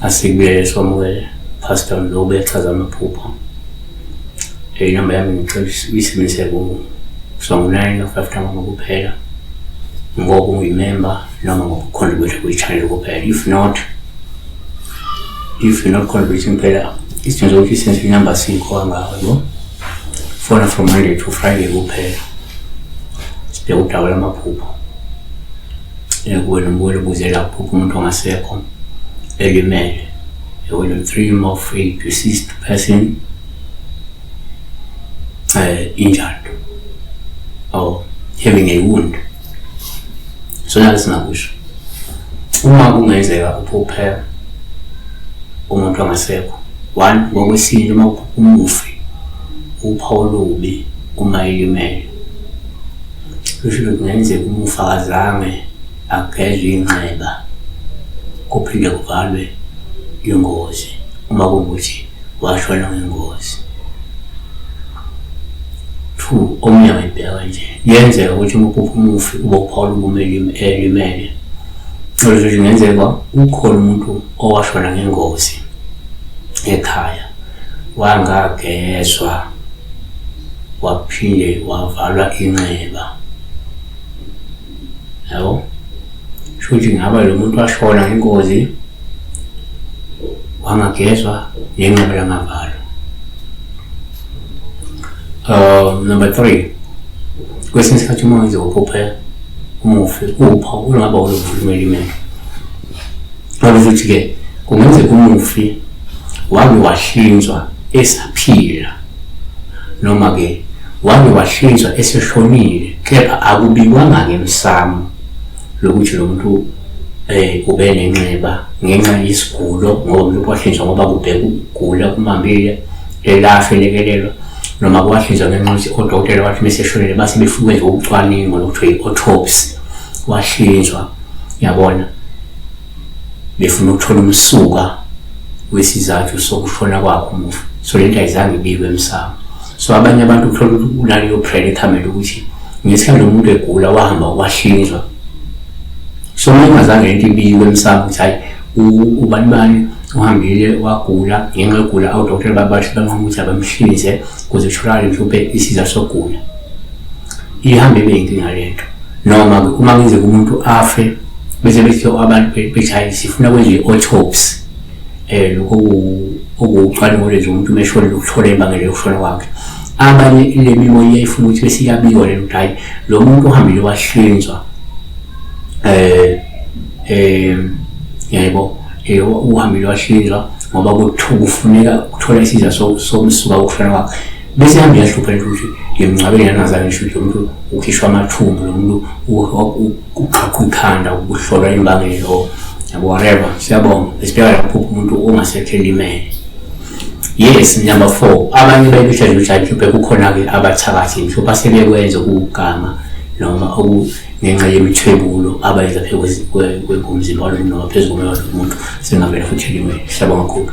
Asikubuyele sikwamukele Pastor Mlobe echaza amaphupho. Inamba yami ngicela uyisebenzise ku ngu-9 no-5 ntambama kuphela ngoba unguyimemba noma ngoba ucontribute kwi-channel kuphela. If not, if you're not contributing phela, isidingo sokuthi isenze inamba sikho kangako yabo. Fona from Monday to Friday kuphela. Sibheke udaba lamaphupho. Kube nombulo obuzela ukuphupha umuntu ongasekho elimele. When you dream of a deceased person injured or having a wound. So la singakusho. Uma kungenzeka uphuphe umuntu ongasekho, one, ngokwesintu uma uphupha umufi, uphawu olubi uma elimele. Kusho ukuthi kungenzeka umufi akazange agezwe inxeba kuphinde kuvalwe ingozi uma kuwukuthi washona ngengozi. Two, omunye angayibheka kanje, kuyenzeka ukuthi uma uphupha umufi ube uphawu olubi elimele. Kusho ukuthi kungenzeka ukhona umuntu owashona ngengozi ekhaya wangagezwa waphinde wavalwa inxeba. Yabo? Kusho ukuthi ngaba lo muntu washona ngengozi wangagezwa nenxeba langavalwa. Number three, kwesinye isikhathi uma wenze uphuphe umufi upha ungaba uluvumela imele. Ukuthi-ke kungenzeka umufi wake wahlinzwa esaphila noma-ke wake wahlinzwa eseshonile, kepha akubikwanga-ke emsamo lokuthi lo muntu ube nenxeba ngenxa yesigulo, ngoba umuntu wahlinzwa ngoba kubheka ukugula kumambile elashwe elekelelwa, noma kwahlinzwa ngenxa yokuthi odokotela bathi meseshonile base befuna ukwenza ucwaningo lokuthiwa i-autopsy, wahlinzwa, yabona, befuna ukuthola umsuka wesizathu sokushona kwakhe umufi. So lento ayizange ibikwe emsamo. So abanye abantu uthola ukuthi unaleyo predicament ukuthi ngesikhathi lo muntu egula wahamba wahlinzwa. So uma ingazange lento ibikwe emsamo ukuthi hhayi, ubani bani uhambile wagula, ngenxa yokugula odokotela babathi banquma ukuthi abamhlinze ukuze kutholakale mhlawumbe isizathu sokugula, ihambe ibe yinkinga lento. Noma uma kungenzeka umuntu afe bese bethi abantu bethi hhayi, sifuna kwenziwe i-autopsy, lokho okuwucwaningo lwenziwa umuntu uma eshonile ukuthola imbangela yokushona kwakhe. Abanye le mimoya iyayifuna ukuthi bese iyabikwa lento ukuthi hhayi, lo muntu uhambile wahlinzwa, yebo, uhambile wahlinzwa ngoba kufuneka ukuthola isizathu somsuka wokushona kwakhe. Bese ihambe iyahlupha lento ukuthi ngimngcwabele nangazange ngisho ukuthi lo muntu ukhishwa amathumbu, lo muntu uqhaqhwa ikhanda ukuhlolwa imbangela yabo, whatever. Siyabonga. Besibheka lapho umuntu ongasekho elimele. Yes, number four, abanye bayibisha nje ukuthi hhayi, mhlawumbe kukhona-ke abathakathi mhlawumbe asebekwenza ukugama noma ngenxa yemithwebulo abayenza phezu komzimba walomuntu noma phezu komoya walomuntu, sengavela futhi elimele. Siyabonga kakhulu.